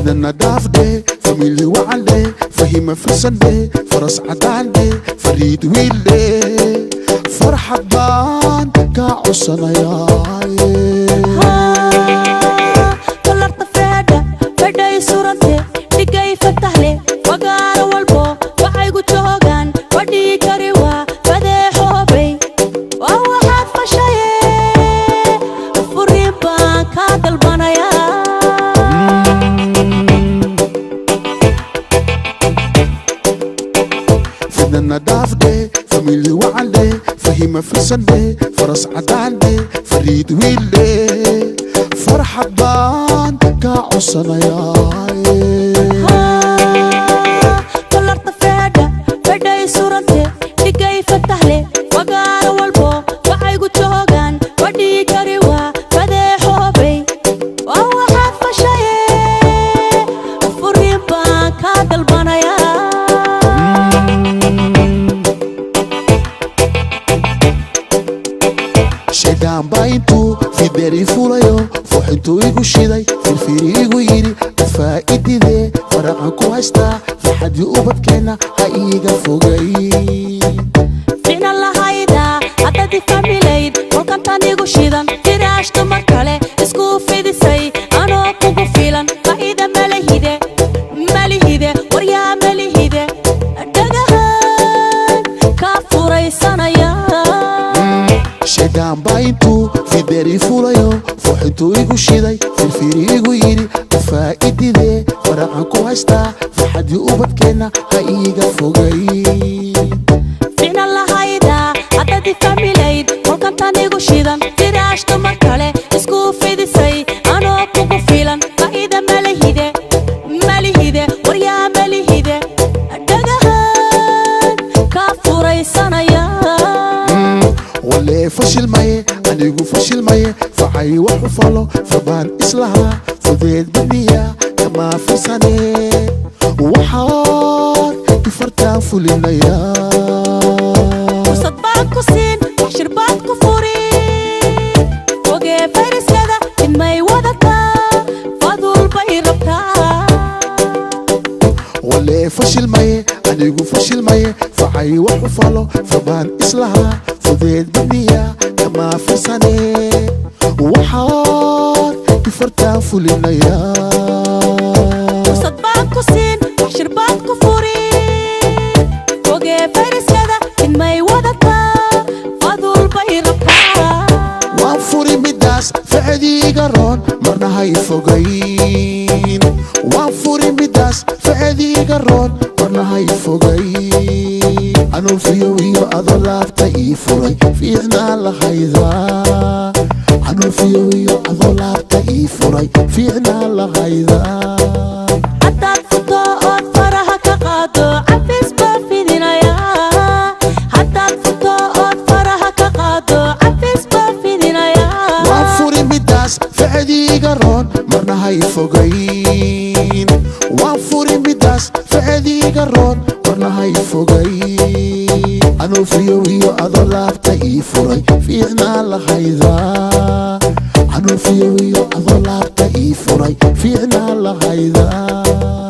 Fidna dhaafde, family wacande, fahima firsande, faras cadaande, fariid wiilde, farxad baan kaa codsanayaaye. Falarta feedha fedhay surante dhigay fatahle fagaaro walbo waxaygu joogaan fadhii kari waa fadeexoobay waa waxaad fashaye furiin baan kaa dalbanayaa. Fidna dhaafde, family wacande, fahima firsande, faras cadaande, fariid wiilde, farxad baan kaa codsanayaaye. Falarta feedha fedhay surante dhigay fatahle fagaaro walbo waxaygu joogaan fadhii kari waa fadeexoobay waa waxaad fashaye furiin baan kaa dalbanayaa. Shaydaan baa intuu fideeri fulayo fooxintuu igu shiday firfiri igu yidhi afaa'ididee faraqan ku haystaa farxadii ubadkeenna ha iiga fogay. Ficna lahayda haddaad ifahmilayd kolkantan igu shidan firaash dumar kale isku fidisay anoo kugu filan faa'iida malihide malihide waryaa malihide dhagahan kaa furaysanaya. Shaydaan baa intuu fideeri fulayo fooxintuu igu shiday firfiri igu yidhi afaa'ididee faraqan ku haystaa farxadii ubadkeenna ha iiga fogay. Ficna lahayda haddaad ifahmilayd kolkantan igu shidan firaash dumar kale isku fidisay anoo kugu filan faa'iida malihide malihide waryaa malihide dhagahan kaa furaysanaya. Walee fashilmaye anigu fashilmaye facay wax u falo farbaan islahaa fudeed badniya kamaa firsane waxaan ifartaan fulinayaa. Fursad baan ku siin waxshir baad ku furi fogee fayrasyada inmay wadataa faduul bay rabtaa. Walee fashilmaye anigu fashilmaye facay wax u falo farbaan islahaa fudeed badniya kamaa firsane waxaan ifartaan fulinayaa. Fursad baan ku siin waxshir baad ku furi fogee fayrasyada inmay wadataa faduul bay rabtaa. Waan furi midaas ficdiiga roon marna hay fogayn, waan furi midaas ficdiiga roon marna hay fogayn, anuu fiyow iyo adoo laabta ii furay fiicnaa lahaydaa, anuu fiyow iyo adoo laabta ii furay fiicnaa lahaydaa. Haddaad furto ood faraha ka qaado cafis baa fidinayaa, haddaad furto ood faraha ka qaado cafis baa fidinayaa. Waan furi midaas ficdiiga roon marna hay fogayn, waan furi midaas ficdiiga roon marna hay fogayn, anuu fiyow iyo adoo laabta ii furay fiicnaa lahaydaa, anuu fiyow iyo adoo laabta ii furay fiicnaa lahaydaa.